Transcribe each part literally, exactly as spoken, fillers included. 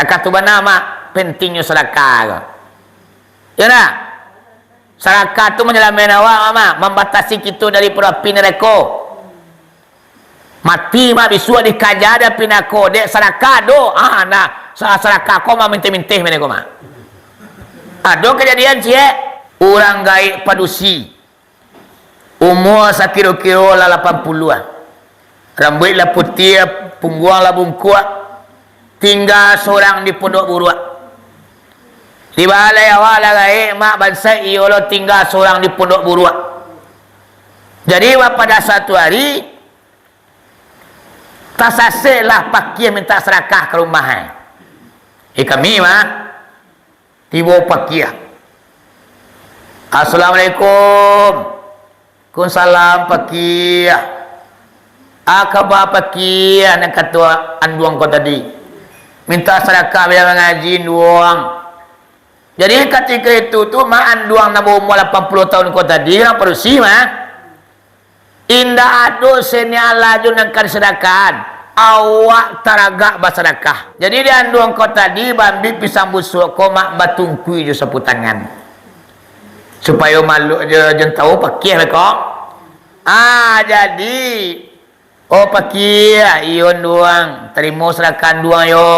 Aka tu bana, Mak, pentingnyo sadakah ko. Yo ndak? Sadakah tu manyalamaik awak, Mak, mambatasi kito dari api narako. Mati, Mak, bisuak dikaja di api narako, dek sadakah do. Ah, nah, sa-, sadakah ko, Mak, mintih-mintih mene ko, Mak. Ado kajadian ciek, urang gaek padusi. Umua sakiro-kiro lah lapan puluah. Rambuik lah putiah, pungguang lah bungkuak. Tingga sorang di pondok buruak. Di balai awak lah gaek, Mak, bansaik iyo lo tingga sorang di pondok buruak. Jadi, Mak, pada satu hari, tasaseklah pakia mintak sadakah ka rumah, eh. Eh, kami, Mak. Tibo pakia. "Assalamualaikum." "Waalaikumsalam, pakia. A kaba pakia, nan kato anduang ko tadi? Mintak sadakah bia mangaji, anduang." Jadi, katiko itu tu, Mak, anduang nan baumua lapan puluah taun ko tadi, urang padusi, Mak. Indak ado sanialah juo nan ka disadakahan. Awak taragak basadakah. Jadi, di anduang ko tadi, baambiak pisang busuak ko, Mak, batungkui jo sapu tangan. Supayo maklum jo, jan tau pakia beko. Ah, jadi, "Oh, pakia, iyo, anduang, tarimo sadakah anduang yo."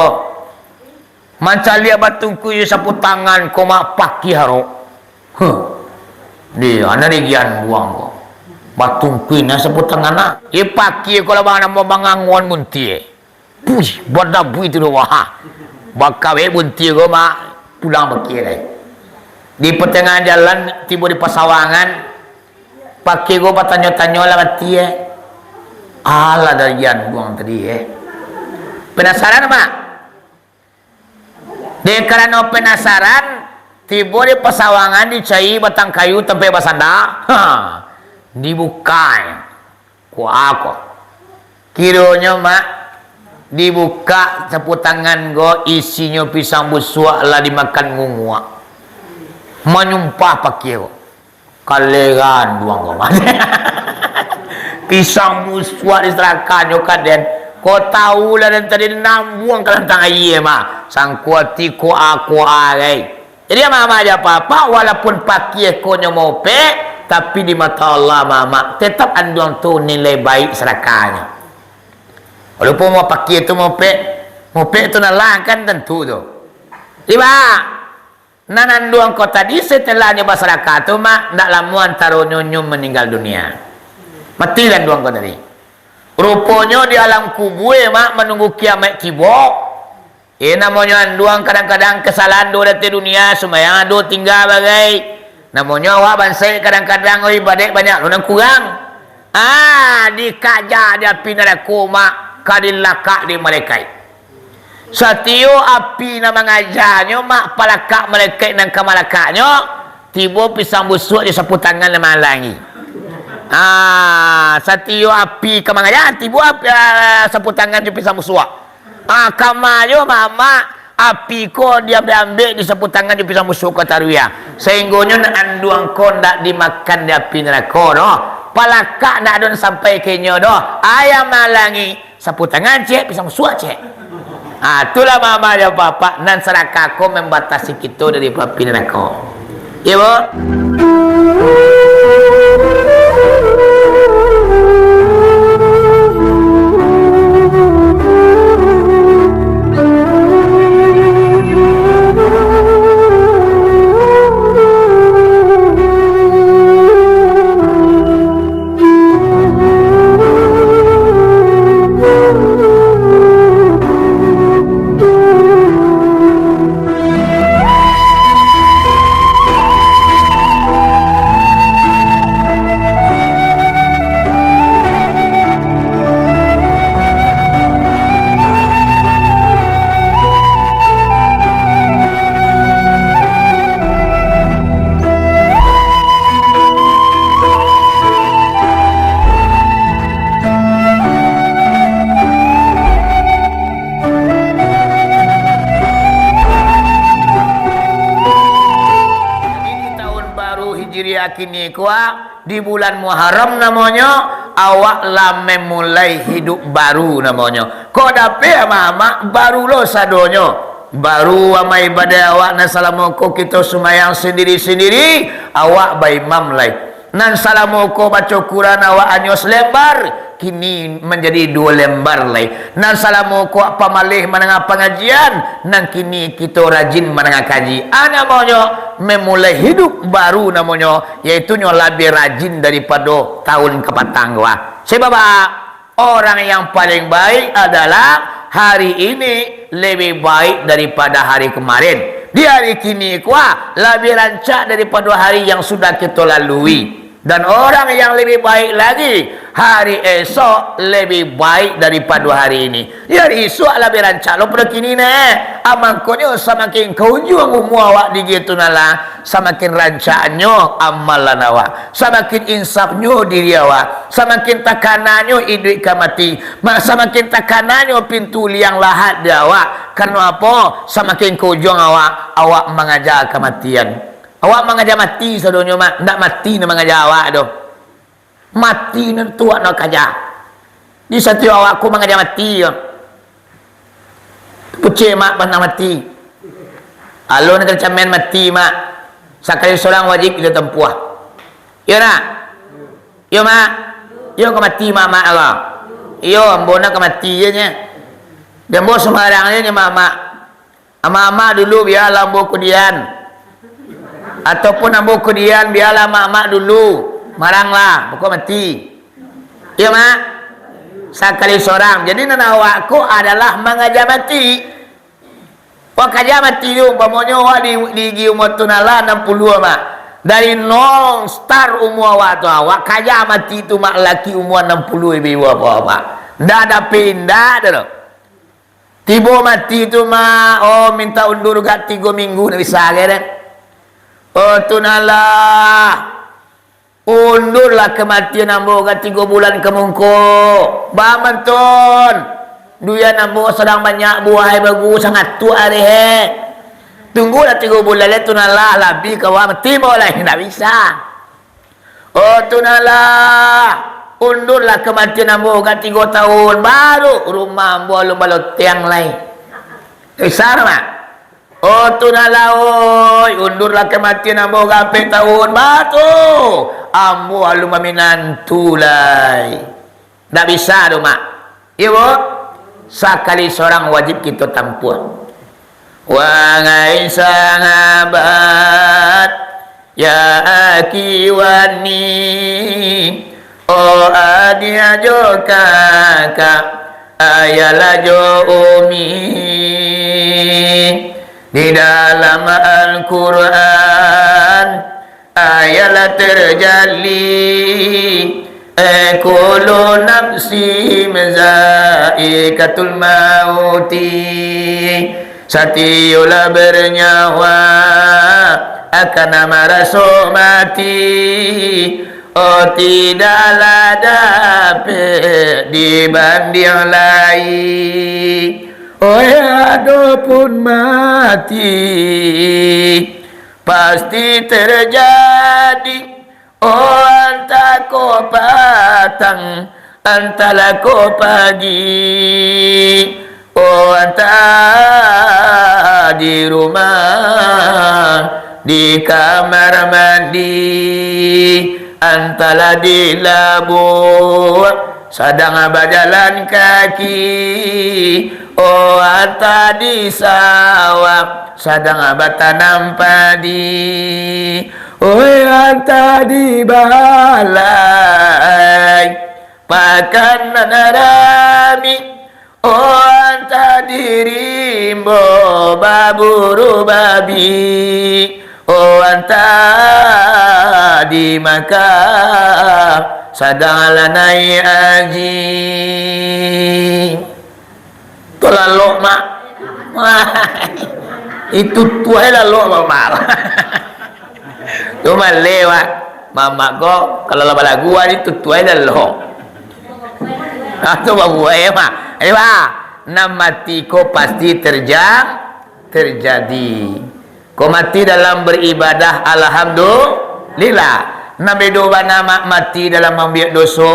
Mancaliak batungkui jo sapu tangan ko, Mak, pakia ro. Huh. Di, ana di gian buang ko. Batungkui na sapu tangan na. Eh, pakia ko lah bang, namo bangangon buntie. Puih, badabuih tu doh, wah. Bakawek buntie ko, Mak, pulang pakia lai. Di patangahan jalan, tibo di pasawangan, pakia ko batanyo-tanyo lah mati, eh. Alah, dari gian buang tadi, eh. Penasaran, Mak? Dek karano penasaran, tibo di pasawangan dicari batang kayu tampek basanda. Ha, dibuka. Ko a ko. Kironyo, Mak, dibuka sapu tangan ko, isinyo pisang busuak lah dimakan ngunguak. Manyumpah pakia ko. Kaleran duang ko, Mak. Pisang busuak disarakannyo ka den. Ko tau lah den tadi nambuang ka lantang aia, Mak. Sangko ati ko a ko a gai. Jadi, amak-amak jo apak-apak, walaupun pakia ko nyo mopek, tapi di mato Allah, amak-amak, tetap anduang tu nilai baik sadakahnyo. Walaupun mau pakia tu mopek, mopek tu nan lah kan tantu tu. Iba, nan anduang ko tadi, setelah nyo basadakah tu, Mak, ndak lamo antaro nyo nyo maninggal dunia. Mati lah anduang ko tadi. Ruponyo di alam kubua, Mak, manunggu kiamaik tibo. Eh, namonyo anduang kadang-kadang kasalahan do datang dunia, sumbayang ado tingga bagai. Namonyo awak bansaik kadang-kadang, oi, ibadaik banyak lo nan kurang. Ah, dikaja di api narako, Mak, ka dilakak di malaikat. Satiyok api nan mangajanyo, Mak, palakak malaikat nan ka malakaknyo, tibo pisang busuak jo sapu tangan nan mahalangi. Ah, satiyok api ka mangaja, tibo api, ah, sapu tangan jo pisang busuak. Ah, kama jo, Mak, api ko diambek-ambek di sapu tangan jo pisang busuak ko taruih, ah. Sainggonyo nan anduang ko ndak dimakan di api narako doh. Palakak ndak ado nan sampai ka inyo doh. Ayah malangi, sapu tangan ciek, pisang busuak ciek. Ah, itulah, Mak, Mak jo Apak-apak, nan sadakah ko mambatasi kito dari api narako. Iyo, Bu? Jadi, di tahun baru Hijriah kini ko, ah, di bulan Muharram namonyo, awak lah memulai hidup baru namonyo. Kok dapek, Amak-amak, baru lo sadonyo. Baru amal ibadah awak nan salamo ko kito sumbayang sandiri-sandiri, awak baimam lai. Nan salamo ko baco Quran awak anyo salembar, kini manjadi duo lembar lai. Nan salamo ko awak pamaleh mandanga pangajian, nan kini kito rajin mandanga kaji. A namonyo, memulai hidup baru namonyo, yaitunyo labiah rajin daripado taun kapatang ko, ah. Sabab, ah, Orang yang paling baik adalah hari ini lebih baik daripada hari kemarin. Di hari kini ko, ah, labiah rancak daripada hari yang sudah kito lalui. Dan orang yang lebih baik lagi, hari esok lebih baik daripada hari ini. Di hari esok labiah rancak lo pado kini neh. A mangkonyo samakin ka ujuang umua awak di gitu nan lah, samakin rancaknyo amalan awak, samakin insafnyo diri awak, samakin takananyo iduik ka mati, ma-, samakin takananyo pintu liang lahat di awak. Karano apo? Samakin ka ujuang awak, awak mangaja kamatian. Awak mangaja mati sadonyo, mak, ndak mati nan mangaja awak doh. Mati nan tu awak nan kaja. Di satiok awak ko mangaja mati ko. Pucek mak pantang mati. Alun ka dicamen mati mak. Sakali sorang wajib kito tampuah. Iyo nak? Iyo mak? Iyo ka mati mak-mak ko? Iyo, ambo nak ka mati je nyo. Di ambo sumbarang je nyo mak-mak. Amak-amak dulu bialah ambo kudian. Ataupun ambo kudian bialah amak-amak dulu. Maranglah, pokok mati. Iyo mak? Sakali sorang. Jadi nan awak ko adalah mangaja mati. Wak kaja mati tu, umpamonyo wak di, di gigi umua tu nan lah anam puluah, mak. Dari nol start umua wak tu, wak kaja mati tu, mak, laki umua anam puluah ibu-ibu apo, mak. Ndak ada pindah tu. Tibo mati tu, mak, oh, minta undur gak tigo minggu, ndak bisa gai deh. Oh, tu nan lah. Undurlah kamatian ambo ka tigo bulan ka mungko. Bamantun. Duyan ambo sadang banyak buah, bagus sangat tu areh. Tunggulah tigo bulan lai tu nan lah, labiah ka wak mati ambo lai, ndak bisa. Oh, tu nan lah. Undurlah kamatian ambo ka tigo taun, baru rumah ambo alun balotiang lai. Ndak bisa, mak. Oh, tu nan lah, oi, undurlah kamatian ambo ka ampek taun, batu. Ambo alun baminantu lai. Ndak bisa doh, mak. Iyo, Bu? Sakali sorang wajib kito tampuah. Wahai sahabat, ya akhi wani, oh adiak jo kakak, ayah lah jo umi. Di dalam Al-Quran, ayah lah terjali, eh, kullu nafsin zaikatul mauti. Satioklah bernyawa akan maraso mati. Oh, tidaklah dapek dibandiang lai. Oi, adopun mati pasti terjadi. Oh, antah ko patang, antahlah ko pagi. Oh, antah di rumah, di kamar mandi, antahlah di labuah, sadang bajalan kaki. Oh, antah di sawah, sadang batanam padi. Oi, antah di balai, pakan nan rami. Oh, antah di rimbo baburu babi. Oh, antah di Makkah sadang lah naiak haji. Tu lalok, mak. Itu tuai lalok, mak. Tu maleh, mak. Mamak ko, kalau lah balagu, ah, itu tuai lalok. Ah, tu babuai, mak. Ayo, mak. Nan mati ko pasti terja-, terjadi. Ko mati dalam beribadah, alhamdulillah. Nan bedo bana ma-, mati dalam mambuek doso.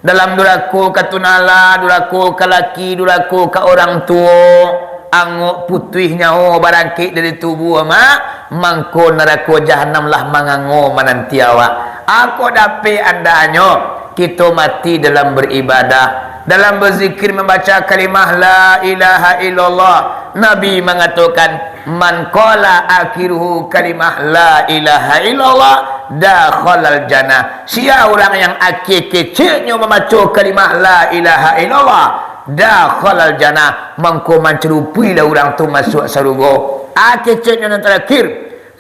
Dalam durako ka tunala, durako ka laki, durako ka urang tuo. Angok putuih nyawo barangkek dari tubuah, Mak, mangko narako jahanam lah mangango mananti awak. Ako dapek andanyo, kito mati dalam beribadah, dalam berzikir, membaca kalimah la ilaha illallah. Nabi mangatokan, "Man qala akhiruhu kalimah la ilaha illallah, dakhalal jannah." Sia urang yang akhir keceknyo mambaco kalimah la ilaha illallah, dakhalal jannah, mangko mancarupuilah urang tu masuak sarugo. A keceknyo nan tarakhir,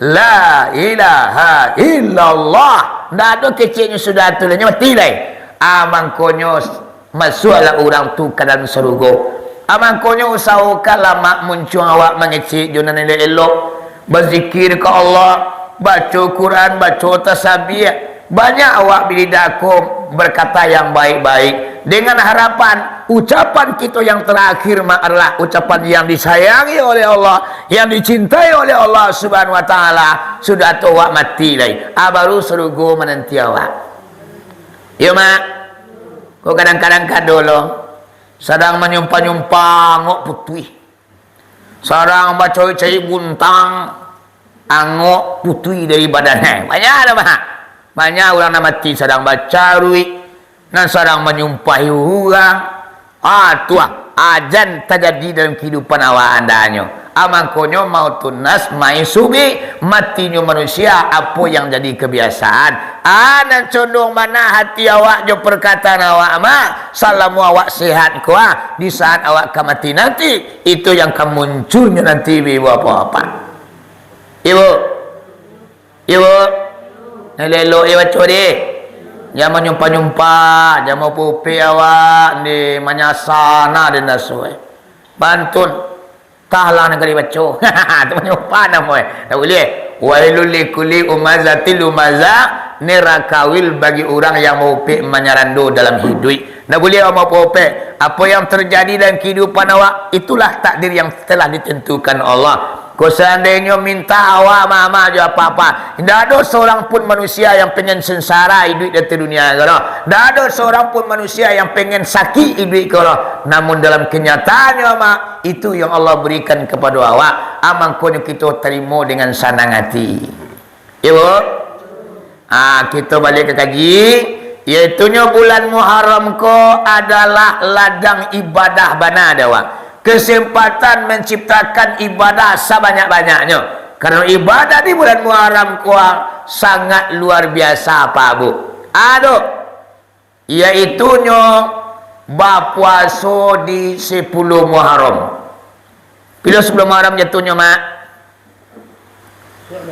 la ilaha illallah. Ndak ado keceknyo sudah tu, lah nyo mati lai. A, mangkonyo masuaklah urang tu ka dalam sarugo. A, mangkonyo usahokanlah, Mak, muncuang awak mangecek jo nan elok-elok. Bazikir ka Allah, baco Quran, baco tasabih. Banyak awak bilidah ko berkata yang baik-baik, dengan harapan ucapan kito yang terakhir, Mak, adalah ucapan yang disayangi oleh Allah, yang dicintai oleh Allah Subhanahu wa Taala. Sudah tu awak mati lai, ah, baru sarugo mananti awak. Iyo, Mak. Ko kadang-kadang kado lo, sadang manyumpah-nyumpah, angok putuih. Sadang bacari-cari buntang, angok putuih dari badan. Banyak dah, Mak. Banyak urang nan mati sadang bacaruik, nan sadang manyumpahi urang. Ah, tu ah, ajan tajadi dalam kahidupan awak andanyo. Ah, mangkonyo mautun nas mai subi, matinyo manusia, apo yang jadi kebiasaan. Ah, nan condong bana hati awak jo perkataan awak, Mak, salamo awak sehat ko, ah, di saat awak ka mati nanti, itu yang ka munculnyo nanti, Ibu, Bapak. Ibu, Ibu, nan elok-elok iyo baco deh. Jan manyumpah-nyumpah, jan maupek-upek awak, ndeh, manyasa na den raso, eh. Pantun. Tah lah nagari baco. Tu manyumpah namo, eh. Tak buliah. Wailul likulli umazatil lumaza, neraka wil bagi urang yang maupek manyarando dalam hiduik. Ndak buliah awak maupek-upek. Apo yang terjadi dalam kahidupan awak, itulah takdir yang telah ditentukan Allah. Ko seandainyo minta awak maaf-maaf jo apa-apa, indak ado seorang pun manusia yang pengen sengsara iduik di ateh dunia ko doh. Indak ado seorang pun manusia yang pengen sakik iduik ko doh. Namun dalam kenyataannyo, Mak, itu yang Allah berikan kepada awak. Ah, mangkonyo kito tarimo dengan sanang hati. Iyo, Bu? Ah, kito baliak ka kaji, yaitunyo bulan Muharram ko adalah ladang ibadah bana dek awak. Kesempatan menciptakan ibadah sabanyak-banyaknyo. Karano ibadah di bulan Muharram ko sangat luar biasa, Pak, Bu. Ado. Yaitunyo bapuaso di sapuluah Muharram. Pilo sapuluah Muharram jatuhnyo, Mak?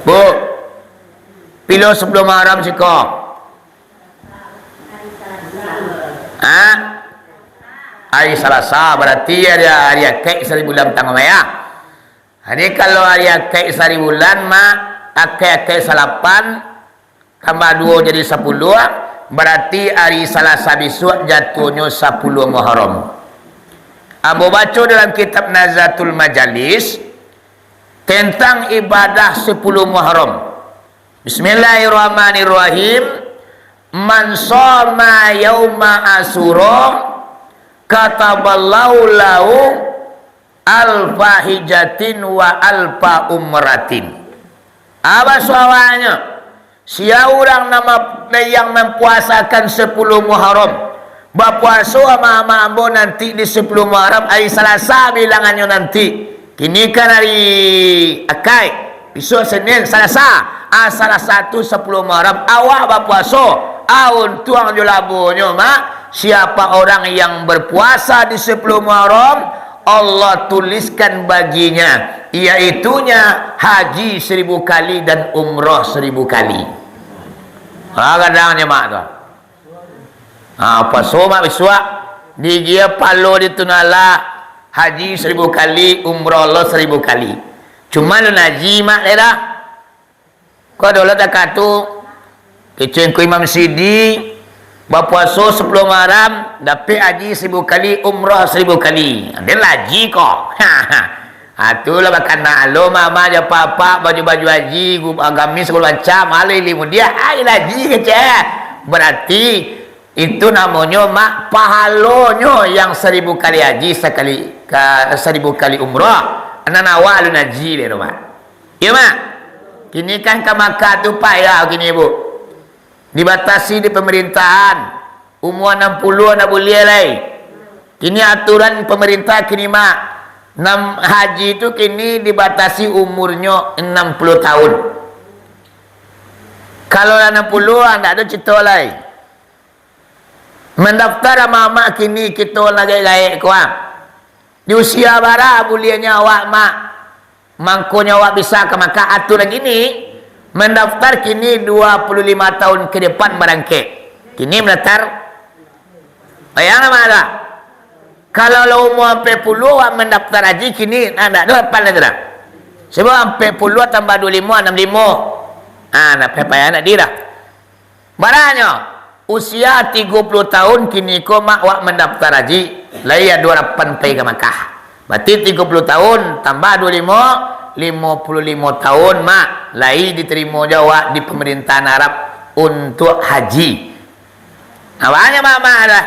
Bu, pilo sapuluah Muharram siko? Ha? Ari Salasa, barati ari, ari akaik sari bulan tangah mah, yo. Jadi, kalau ari akaik sari bulan, Mak, akaik-akaik salapan, tambah duo jadi sapuluah, barati ari Salasa bisuak jatuhnyo sapuluah Muharram. Ambo baco dalam kitab Nazatul Majalis tentang ibadah sapuluah Muharram. Bismillahirrahmanirrahim. Man shoma yauma Asyura, kataballahu lahu alfa hijjatin wa alfa umratin. Apa suawanyo? Sia urang nama, yang mampuasakan sapuluah Muharram, bapuaso ama-ama ambo nanti di sapuluah Muharram, ari Salasa bilangannyo nanti. Kini kan ari Akaik, bisuak Senin, Salasa. Ah, Salasa tu sapuluah Muharram, awak bapuaso. Ah, untuang jo labonyo, Mak. Siapa orang yang berpuasa di sapuluah Muharram, Allah tuliskan baginya, yaitunya haji seribu kali dan umrah seribu kali. Ha, gadang nyo, Mak, tu. Ha, puaso, Mak, bisuak. Digia palo di tu nan lah, haji seribu kali, umrah lo seribu kali. Cuma lun haji, Mak, lai dah. Ko ado lah takah tu, kecek Ngku Imam Sidi, bapuaso sapuluah Muharram, dapek haji saribu kali, umrah saribu kali. Den lah haji ko. Ha, tu lah bakanak lo mama jo papa, baju-baju haji, gu-, gamis sagalo macam, alai limu dia, ai lah haji kecek. Barati, Itu namonyo, Mak, pahalonyo yang saribu kali haji sakali, ka, saribu kali umrah, nan awak alun haji dek tu, Mak. Iyo, Mak. Kini kan ka Makkah tu payah kini, Bu. Dibatasi di pemerintahan. Umua anam puluah ndak buliah lai. Kini aturan pemerintah kini, Mak, nan haji tu kini dibatasi umurnyo anam puluah tahun. Kalau lah anam puluah, ndak ado cito lai. Mandaftar amak-amak kini kito lah gaek-gaek ko, ah. Di usia bara buliahnyo awak, Mak? Mangkonyo awak bisa ka Makkah. Aturan kini, mandaftar kini dua puluh lima tahun ke depan barangkek. Kini mandaftar. Bayang, Mak, lah. Kalau lah umua ampek puluah awak mandaftar haji kini, nah, ndak ado apan lai tu dah. Sebab ampek puluah tambah dua limo, anam limo. Ah, nah, payah-payah nak di dah. Baranyo, usia tigo puluah tahun kini ko, Mak, wak mandaftar haji, lai ado arapan pai ka Makkah. Barati tigo puluah tahun tambah dua limo, limo puluah limo tahun, Mak, lai ditarimo jo awak di pamarintahan Arab untuak haji. Nah, banyak, Mak, Mak dah.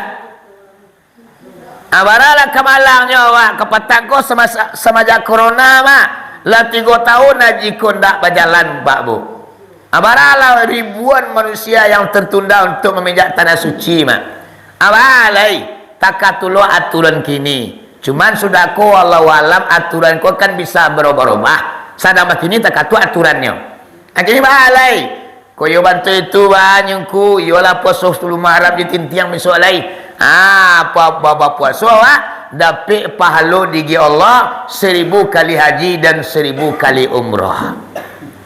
Ah, baralah ka malangnyo awak, ka patang ko samasa, samajak corona, Mak. Lah tigo tahun haji ko ndak bajalan, Pak, Bu. Ah, baralah ribuan manusia yang tertunda untuk maminjak tanah suci, Mak. Ah, balai, takatulah aturan kini. Cuman sudah ko, wallahu alam, aturan ko kan bisa barobah-robah. Sadang bakini takatu aturannyo. Ah, kini balai. Koyo bantuak itu, ba, Ngku, iyolah puaso sapuluah Muharram ditintiang bisuak lai. Ha, pa-, ba-, bapuaso awak, dapek pahalo di gigi Allah, saribu kali haji dan saribu kali umrah.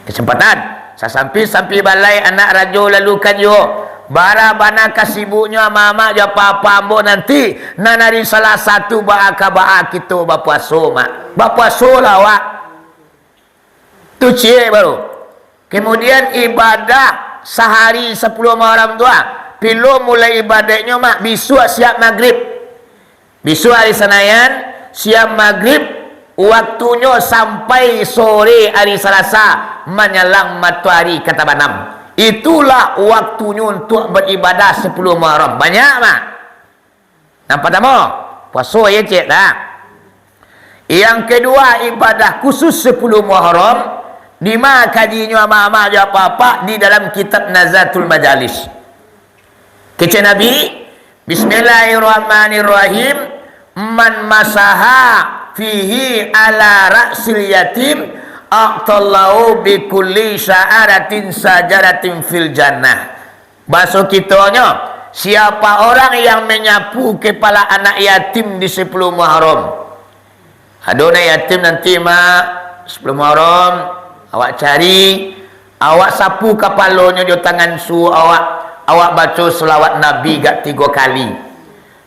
Kesempatan, sasampi-sampi balai anak rajo lalukan juo. Bara bana kasibuknyo amak-amak jo apak-apak ambo nanti, nan ari Salasa tu baa ka baa kito bapuaso, Mak. Bapuasolah awak. Tu ciek baru. Kemudian ibadah sahari sapuluah Muharram tu, ah. Pilo mulai ibadahnyo, Mak, bisuak siap magrib. Bisuak ari Sanayan, siap magrib, waktunyo sampai sore ari Salasa, manyalang matoari ka tabanam. Itulah waktunyo untuak baribadah sapuluah Muharram. Banyak, Mak. Nan partamo, puaso iyo ciek dah. Yang kedua, ibadah khusus sapuluah Muharram, dima kajinyo amak-amak jo apak-apak di dalam kitab Nazatul Majalis. Kecek Nabi, "Bismillahirrahmanirrahim, man masaha fihi ala ra'sil yatim, a'tallahu bi kulli sya'aratin syajaratin fil jannah." Baso kitonyo, siapa orang yang menyapu kepala anak yatim di sapuluah Muharram? Ado anak yatim nanti, Mak, sapuluah Muharram, awak cari, awak sapu kapalonyo jo tangan suok awak, awak baco salawat Nabi gak tigo kali.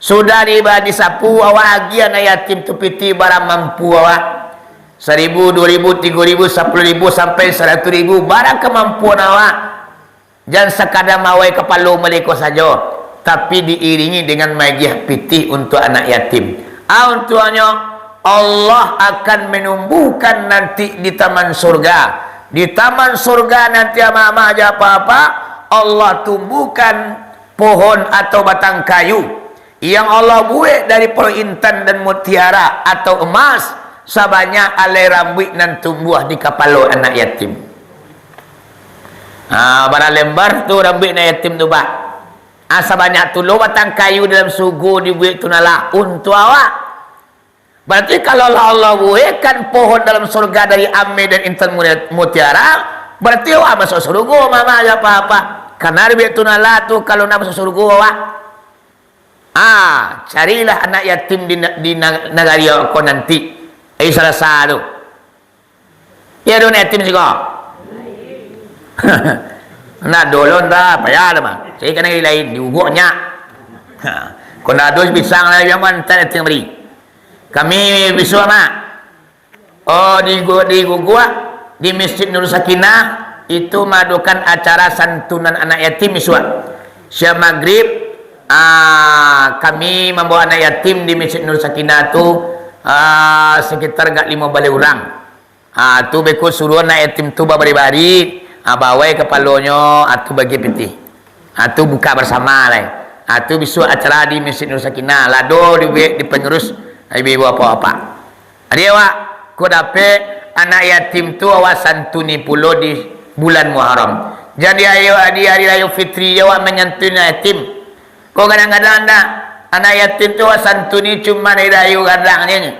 Sudah di, disapu, awak agiah anak yatim tu pitih bara mampu awak. Saribu, duo ribu, tigo ribu, sapuluah ribu, sampai saratuih ribu, bara kamampuan awak. Jan sakadar mawai kapalo maleko sajo, tapi diiringi dengan maagiah pitih untuak anak yatim. A, untuaknyo, Allah akan manumbuahkan nanti di taman surga. Di taman surga nanti, amak-amak jo apak-apak, Allah tumbuahkan pohon atau batang kayu yang Allah buek dari paruik intan dan mutiara atau emas, sabanyak alai rambuik nan tumbuah di kapalo anak yatim. Ha, bara lembar tu rambuik anak yatim tu, Pak. Ha, sabanyak tu lo batang kayu dalam sugo dibuek tu nalah untuak awak. Berarti kalau lah Allah buekkan pohon dalam surga dari ameh dan intan mu-, mutiara, berarti awak masuk surga, amak-amak jo apak-apak. Karena rambuik tu nalah tu kalau nak masuk surga awak. Ah, carilah anak yatim di na-, di na-, nagari awak ko nanti. Ari Salasa tu. Iyo, ado anak yatim siko. Nah, dolon dah, payah dah, mah. Cari ka nagari lain, di Ubuk nyo. Ha. Ko ndak ado pisang lah, yang mana anak yatim bari. Kami bisuak, Mak. Oh, di gu-, di Guguak, di Masjid Nurul Sakinah, itu maadokan acara santunan anak yatim isuak. Siap magrib, ah, kami mambawa anak yatim di Masjid Nurul Sakinah tu, ah, sekitar agak limo baleh urang. Ah, tu beko suruah anak yatim tu babarik-barik, ah, bawai kapalonyo, ah, tu bagi pitih. Ah, tu buka bersama lai. Ah, tu bisuak acara di Masjid Nur Sakinah. Lado dibuek di pangurus, ibu-ibu, bapak-bapak. Jadi awak, kok dapek anak yatim tu, awak santuni pulo di bulan Muharram. Jadi ayo, di hari rayo Fitri, awak manyantuni anak yatim. Kok kadang-kadang ndak, anak yatim tu awak santuni cuma hari rayo gadang nyo.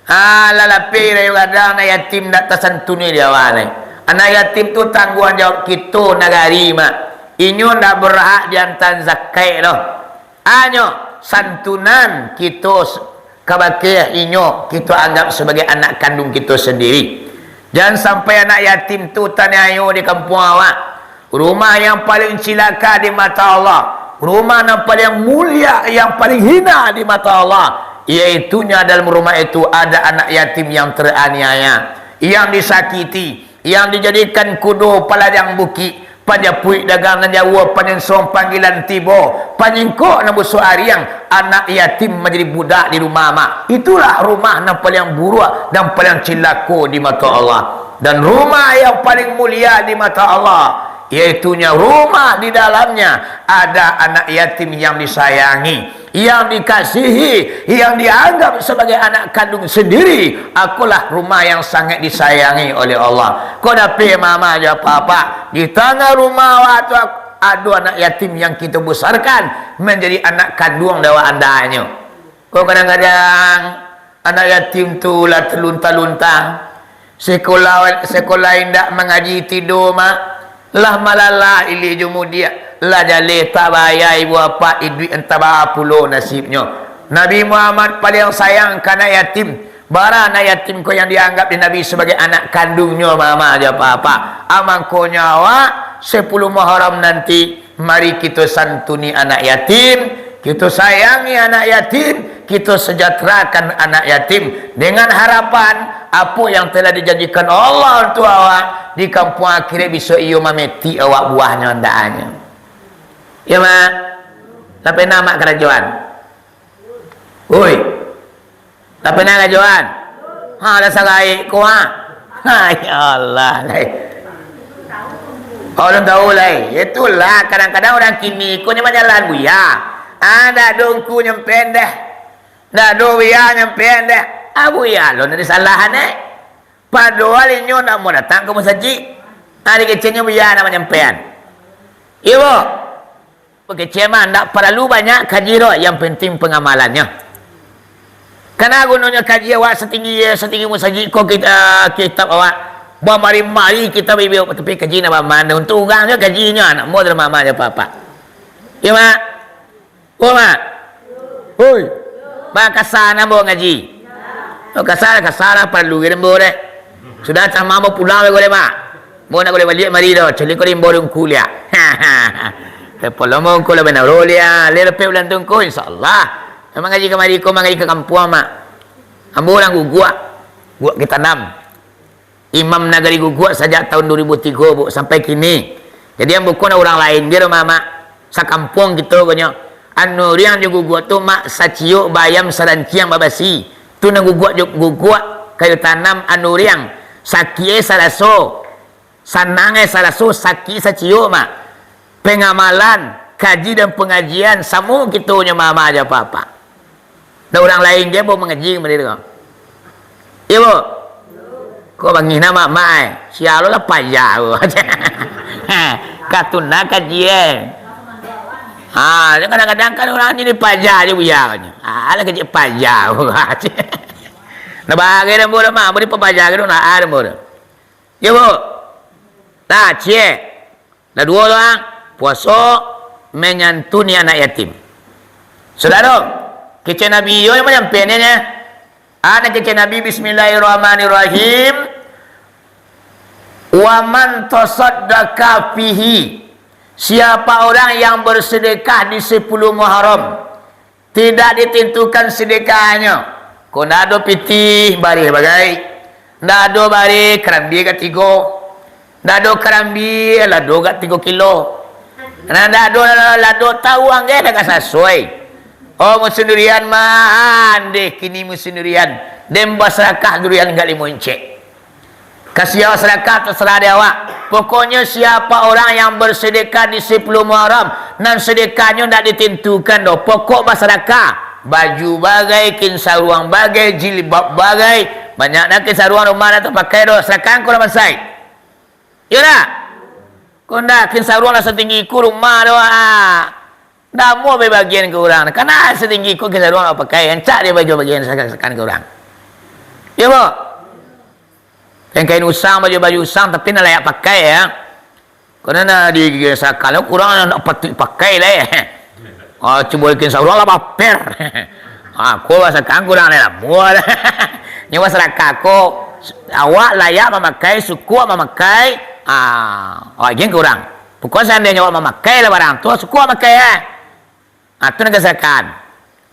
Ah, lah lapeh rayo gadang, anak yatim ndak tasantuni di awak lai. Anak yatim tu tangguang jawab kito nagari, mak. Inyo ndak berhak diantaan zakat doh. Hanyo santunan kito s-, kabake inyo, kito anggap sabagai anak kanduang kito sandiri. Jan sampai anak yatim tu taniayo di kampuang awak. Rumah yang paling cilaka di mata Allah, rumah nan paling mulia, yang paling hina di mata Allah, yaitunyo dalam rumah itu ada anak yatim yang teraniaya, yang disakiti, yang dijadikan kudo palajang bukik, pajapuik dagang nan jauah, panyunsong panggilan tibo, panyingkok nan busuak ariang, anak yatim manjadi budak di rumah mak. Itulah rumah nan paling buruak dan paling cilako di mata Allah. Dan rumah yang paling mulia di mata Allah, yaitunyo rumah di dalamnya ada anak yatim yang disayangi, yang dikasihi, yang dianggap sabagai anak kanduang sandiri, ikolah rumah yang sangat disayangi oleh Allah. Kok dapek mama jo papa, di tangah rumah awak tu ado anak yatim yang kito besarkan manjadi anak kanduang dek awak andanyo. Kok kadang-kadang anak yatim tu lah talunta-lunta, sekolah, sekolah indak mangaji tido, mak. Lah malalah ilia jo mudiak, lah jaleh tak baya ibu apak, iduik antah baa pulo nasibnyo. Nabi Muhammad paliang sayang ka anak yatim. Bara anak yatim ko yang dianggap dek Nabi sabagai anak kanduangnyo, mama jo papa. Amangkonyo awak, sapuluah Muharram nanti, mari kito santuni anak yatim, kito sayangi anak yatim, kito sejahterakan anak yatim, dengan harapan apo yang telah dijanjikan Allah untuak awak di kampuang akhirat, bisuak iyo mametik awak buahnyo andaanyo. Iyo, Mak? Lah pernah Mak karajoan? Oi. Lah pernah karajoan? Ha, lah saraik ko, ha. Ha, ya Allah, lai. Oh, alun tahu, lai. Itulah, kadang-kadang urang kini ko nyo bajalan, Buya. Ah, ndak ado ungku nyampean deh. Ndak ado Buya nyampean deh. Ah, Buya lo nan disalahan, eh. Padohal inyo ndak mau datang ka musajik. Ah, dikeceknyo Buya ndak manyampean. Iyo, Bu. Kecek mah, ndak paralu banyak kaji doh, yang penting pangamalannyo. Kana gunonyo kaji awak satinggi, satinggi musajik ko kita, kitab awak. Bamari-mari kita bibiak tapi kaji ndak bamano. Untuak urang jo kajinyo, anak mudo mama jo papa. Iyo, Mak? Oh, Mak? Hoi. Mak, kasa ndak ambo ngaji? Oh, kasa, kasa lah, paralu gin ambo deh. Sudah, cah mah ambo pulang dulu deh, Mak. Ambo ndak buliah baliak mari doh, caliak ko di ambo dulu kuliah. Tapi lo ambo ko lah bana uliah, leh lapeh bulan tu ko, insyaallah. Ambo ngaji kamari ko, mangaji ka kampuang, Mak. Ambo urang Guguak, Guguak Ketanam. Imam Nagari Guguak sajak tahun dua ribu tigo, Bu, sampai kini. Jadi, ambo ko ndak urang lain, bia rumah, Mak. Sakampuang kito ko nyo. Anuriang jo Guguak tu, Mak, saciok baayam saranciang babasi. Tu nan Guguak jo Guguak, kayu tanam anuriang. Sakik e saraso. Sanang e saraso, sakik saciok, Mak. Pengamalan, kaji dan pengajian, samo kito nyo mama jo papa. Ndak urang lain je ambo mangaji kamari ko. Iyo, Bu? Ko bangih na mak-mak, eh. Sia lo lah paja ko. Katunda kaji, eh. Ha, kadang-kadang kan urang jadi paja je Buya ko nyo. Ah, lah kecek paja ko. Nah, bagai dah ambo dah, Mak. Ambo dipapaja ko dah, nah, ah, dah ambo dah. Iyo, Bu. Nah, ciek. Lah duo tu, ang. Puaso, manyantuni anak yatim. Sudah tu. Kecek Nabi iyo yang manyampaiannyo. Anak kecek Nabi, Bismillahirrahmanirrahim. Wa man tasaddaqa fihi. Siapa orang yang bersedekah di sepuluh Muharram, tidak ditentukan sedekahnyo. Ko ndak ado pitih, bareh bagai. Ndak ado bareh, karambia katigo. Ndak ado karambia, lado agak tigo kilo. Nah, ndak ado lado tawuang ge, ndak ka sasuai. Oh, musim durian mah, andeh kini musim durian. Den basadakah durian agak limo incek. Ka sia sadakah, tasarah dek awak. Pokoknyo, siapa orang yang bersedekah di sepuluh Muharram, nan sedekahnyo ndak ditentukan doh, pokok basadakah, baju bagai, kain saruang bagai, jilbab bagai, banyak nan kain saruang rumah dah tapakai doh, sadakah ko lah bansaik. Iyo ndak? Ko ndak, kain saruang lah satinggi iko rumah doh, ah. Ndak amuah bagian ka urang. Kana satinggi iko kain saruang lah pakai, rancak dek baju bagian sakan-sakan ka urang. Iyo, bo? Kain-kain usang, baju-baju usang, tapi nan layak pakai, ya. Karano nan di sakalo kurang, ndak patuik pakai lai. Ah, cubo kain saruang lah baper. Ah, ko basadakah kurang lai lah. Mual. Nyo basadakah ko, awak layak mamakai, sukuik mamakai. Ah, awak gin kurang. Pokok seandainyo awak mamakai lah barang tu, sukuik makai, eh. Ah, tu nan kasadakahan.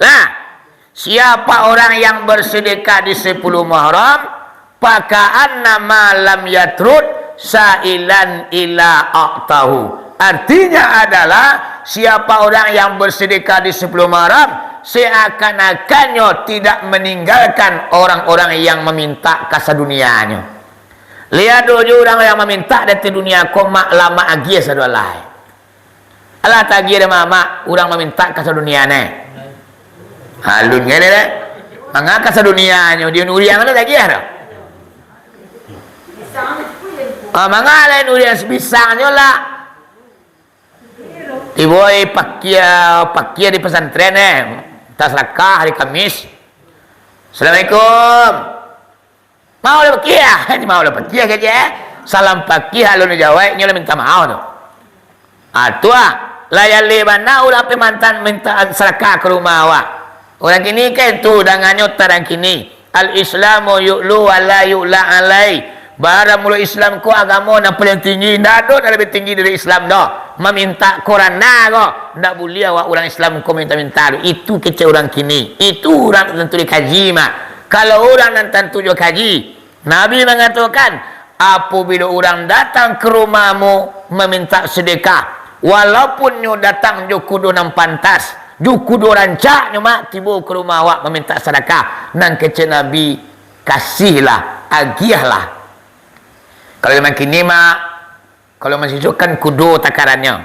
Lah, siapa orang yang bersedekah di sepuluh Muharram, paka'annama lam yatrud sa'ilan ila a'tahu. Artinya adalah, siapa orang yang bersedekah di sepuluh Muharram, seakan-akannyo tidak meninggalkan orang-orang yang mamintak ka sadunianyo. Liek dulu jo urang yang mamintak dari dunia ko, mak, lamak agiah sadolah. Alah, tagiah dek mamak, urang mamintak ka sadunia ne. Alun kali deh. Manga ka sadunianyo, di uriang lah tagiah tu. Ah, manga lain uriang sabisangnyo lah. Tibo pakia, pakia di pesantren eh. Tasadakah hari Kamis. Assalamualaikum. Mau lah pakiah, mau lah pakiah kecek. Salam pakiah alun dijawaik, nyo lah minta maaf tu. Ah, tu ah. Lah jaleh bana urang pai mantan minta sadakah ka rumah awak. Urang kini kan tu, dangannyo tarang kini. Al-Islamu yu'lu wa la yu'la alai. Baramulo Islam ko agamo nan paliang tinggi, ndak ado nan labiah tinggi dari Islam doh. Mamintak ko randah ko, ndak buliah awak urang Islam ko minta-minta tu. Itu kecek urang kini. Itu urang tantu dikaji mah. Kalau urang nan tantu jo kaji, Nabi mangatokan, apabilo urang datang ka rumahmu mamintak sadakah, walaupun nyo datang jo kudo nan pantas, jo kudo rancak nyo mak tibo ka rumah awak mamintak sadakah, nan kecek Nabi, kasihlah, agiahlah. Kalau zaman kini mak, kalau masisuak kan kudo takarannyo.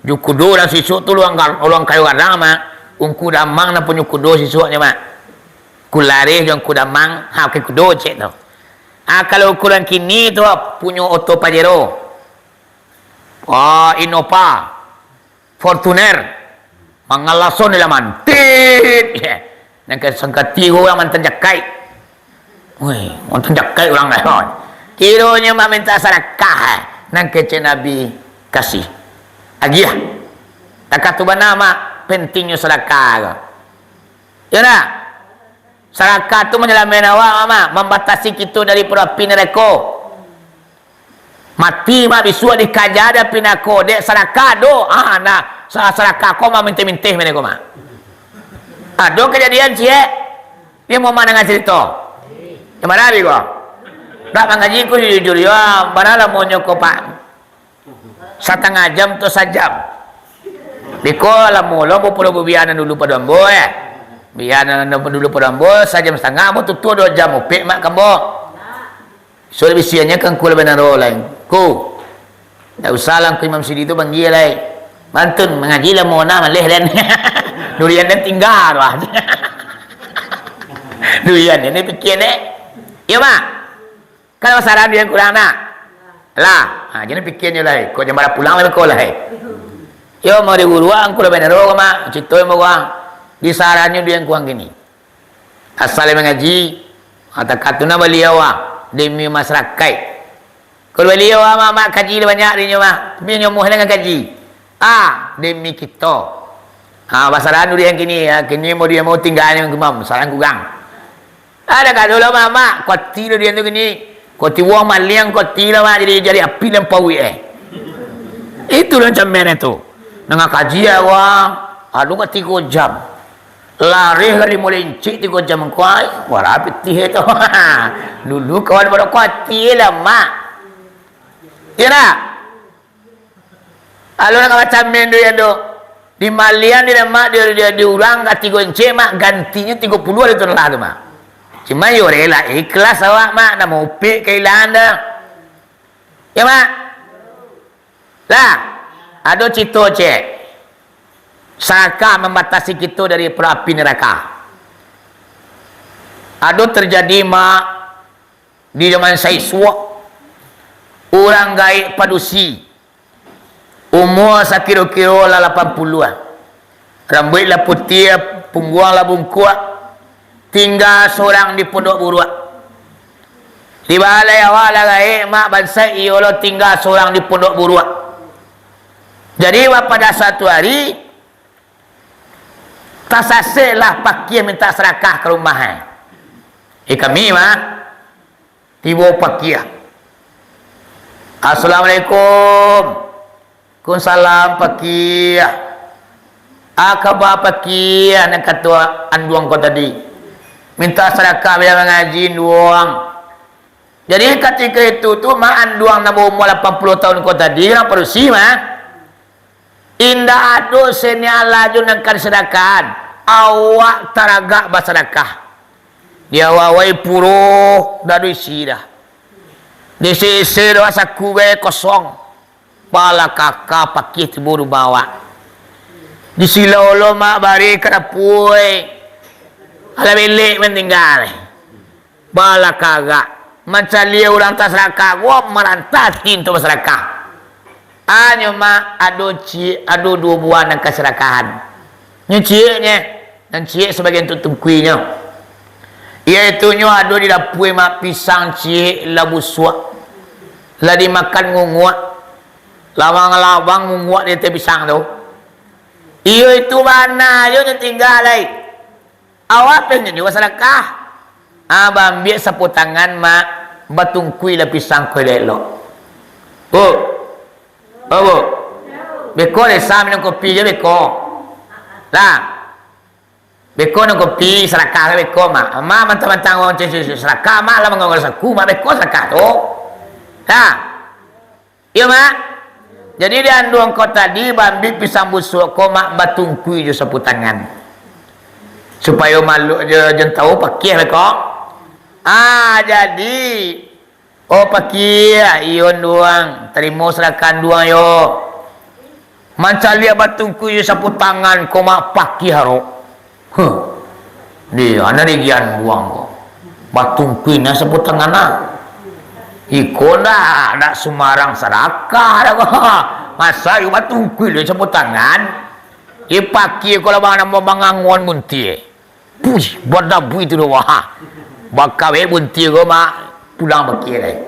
Jo kudo urang sisuak tu urang, urang kayo gadang, mak. Ungku Damang nan punyo kudo sisuaknyo, mak. Kulareh jo Ungku Damang, ha, pakai kudo cek tu. Ah, kalau ukuran kini tu, punyo oto Pajero. Ah, Innova. Fortuner. Mangalason di laman. Tit! Nan ka sangkati urang mantan jakaik. Woi, mantan jakaik urang dah. Kironyo maminta sadakah, nan kecek Nabi kasih. Agiah. Takah tu bana mak pentingnyo sadakah ko. Yo ndak? Sadakah tu manyalamaikan awak mak, mambatasi kito dari api narako. Mati mak bisuak dikaja di api narako, dek sadakah do. Ah, nah, sa-, sadakah ko mamintih-mintih mene ko mak. Ado kajadian ciek. Dia mau mandanga carito. Yang mana ko? Dak mangaji ko jujur yo, bana lamonyo ko, Pak. Satangah jam tu sajam. Biko lamo lo bapulo bia nan dulu pado ambo eh. Bia nan dulu pado ambo sajam satangah ambo tutuak duo jam upek mak kambo. So bisiannya kangku lah banaro lai. Ku. Ndak usah lah ku Imam Sidi tu panggia lai. Mantun mangaji lah mona maleh dan. Durian dan tinggal wah. Durian ini pikir dek. Iya mak. Kalau saran durian kurang nak. Lah, ha, jadi pikirnya lah. Kok jam bara pulang lah kau lah. Yo mau diuruan ku lah banaro mak. Cito yang bawang. Di sarannyo durian kurang gini. Asal mangaji, ha, takatuna baliau ah, demi masyarakat. Kalau baliau ah, mak, mak kaji lah banyak dinyo mah, tapi nyo muah dengan kaji. Ah, demi kito. Ah, basalahan durian kini, ah, kini mau dia mau tinggalnya imam, salah kurang. Ada kado lah mak, mak, kuati lah durian tu kini. Kuati wong maliang, kuati lah mak, jadi, jadi api lampau eh. Itulah macam mana tu. Nengah kaji ya wah, aduh ka tigo jam. Larih kali mulai incik tigo jam kuai, wara pitih tu. Dulu kawan baru kuati lah, mak. Iya tak? Kalau nak macam main duit tu, di malian di lemak dia, dia diurang ka tigo incik, mak, gantinya tigo puluh hari tu lah tu, mak. Cuma yo rela ikhlas awak, mak, nak maupik kailangan dah. Ya, mak? Lah, ado cito ciek. Sarakah mambatasi kito dari api narako. Ado terjadi, Mak, di zaman saisuak, urang gaek padusi, umua sakiro-kiro lah lapan puluah, rambuik lah putiah, pungguang lah bungkuak, tingga sorang di Pondok Buruak. Di balai awak lah gaek, Mak, bansaik iyo lo tingga sorang di Pondok Buruak. Jadi, pada satu ari, tasaseklah pakia mintak sarakah ka rumah, eh. Eh, kami, Mak, tibo pakia. "Assalamualaikum." "Waalaikumsalam, pakia. A kaba pakia nan kato anduang ko tadi? Mintak sarakah biar mangaji anduang." Jadi, katiko itu tu, Mak, anduang nan baumua lapan puluah taun ko tadi, urang padusi, Mak. Indak ado seniala jo nan ka disadakahan. Awak taragak basadakah. Di awai-awai puro, dak ado isi dah. Di sisi doh saku be kosong. Balakaka pakia tibo rumah awak. Di silau lo, Mak, bareh ka dapua. Alah belek maningga. Balakagak. Mancaliak urang tasarakah, gua marantah ati untuak basarakah. Anyo, Mak, ado ciek, ado duo buah nan ka sarakahan. Nyo cieknyo, nan ciek sabagian tu tungkuinyo. Yaitunyo ado di dapua, Mak, pisang ciek lah busuak, lah dimakan ngunguak, labang-labang ngunguak di ateh pisang tu. Iyo itu bana jo nan tingga lai. Awak pengen juo sadakah? Ah, baambiak sapu tangan, Mak, batungkui lah pisang ko elok-elok. Bu. Oh, Bu. Beko desa minum kopi jo beko. Lah. Beko minum kopi, sadakah lah beko, Mak. Mak mantang-mantang urang cek-cek sadakah, Mak lah manggaul saku, Mak beko sadakah tu. Lah. Iyo, Mak. Jadi, di anduang ko tadi, baambiak pisang busuak ko, Mak, batungkui jo sapu tangan. Supayo maluk jo jan tau pakia beko. Ah, jadi, oh, pakia, iyo anduang, tarimo sadakah anduang yo. Mancaliak batungkui jo sapu tangan ko, Mak, pakia ro. Huh. Di, ana di gian buang ko. Batungkui nan sapu tangan ah. Iko ndak, ndak sumarang sadakah dah ko. Masa iyo batungkui lo sapu tangan. Iyo pakia ko lah bang, namo bangangon muntie. Puih, badabuih tu doh, wah. Bakawe bunti ko, Mak, pulang pakia lai.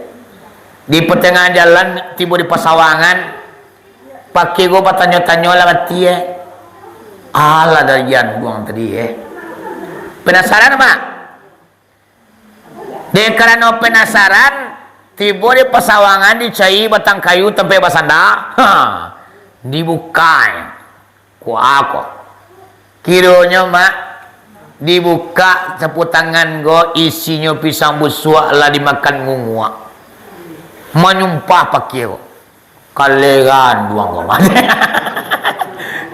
Di patangahan jalan, tibo di pasawangan, pakia ko batanyo-tanyo lah batia, eh. Alah, dari anduang tadi, eh. Penasaran, Mak? Dek karano penasaran, tibo di pasawangan dicari batang kayu tampek basanda. Ha, dibuka, eh. Kuah ko. Kironyo, Mak, dibukak sapu tangan ko, isinyo pisang busuak lah dimakan ngunguak. Manyumpah pakia ko. Kaleran duang ko, Mak.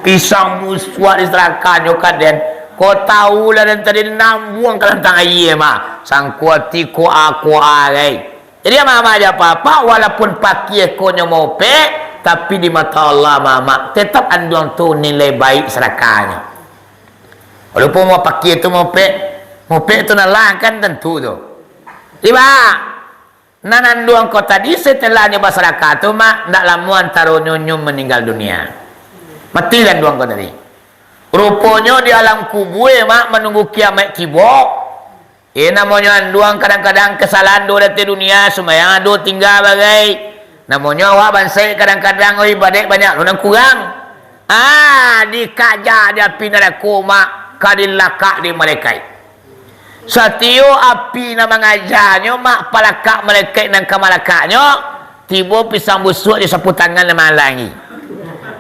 Pisang busuak disarakannyo ka den. Ko tau lah den tadi nambuang ka lantang aia, Mak. Sangko ati koa-koa gai. Jadi, amak-amak jo apak-apak, walaupun pakia ko nyo mopek, tapi di mato Allah, amak-amak, tetap anduang tu nilai baik sadakahnyo. Walaupun mau pakia tu mopek, mopek tu nan lah kan tantu tu. Iba, nan anduang ko tadi, setelah nyo basadakah tu, Mak, ndak lamo antaronyo nyo maninggal dunia. Mati lah anduang ko tadi. Ruponyo di alam kubua, Mak, manunggu kiamaik tibo. Eh, namonyo anduang kadang-kadang kasalahan doh datang dunia, sumbayang ado tingga bagai. Namonyo awak bansaik kadang-kadang, oi, ibadaik banyak lo nan kurang. Ah, dikaja di api narako, Mak, ka dilakak di malaikat. Satiok api nan mangajanyo, Mak, palakak malaikat nan ka malakaknyo, tibo pisang busuak di sapu tangan nan mahalangi.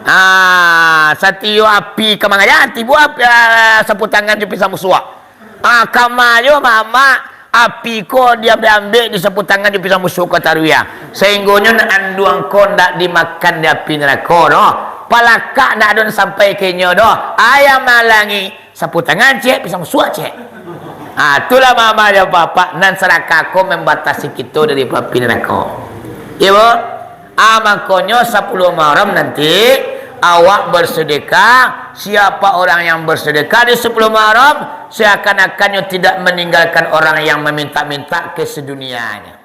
Ah, satiok api ka mangaja, tibo api, ah, sapu tangan jo pisang busuak. Ah, kama jo, Mak, api ko diambek-ambek di sapu tangan jo pisang busuak ko taruih. Sainggonyo nan anduang ko ndak dimakan di api narako doh. Palakak ndak ado nan sampai ka inyo doh. Ayah malangi, sapu tangan ciek, pisang busuak ciek. Ah, itulah, Mak, jo apak-apak, nan sadakah ko mambatasi kito dari api narako. Iyo, Bu? Ah, mangkonyo sapuluh Muharram nanti, awak bersedekah. Siapa orang yang bersedekah di sapuluh Muharram, seakan-akannyo tidak meninggalkan orang yang meminta-minta ke sedunianyo.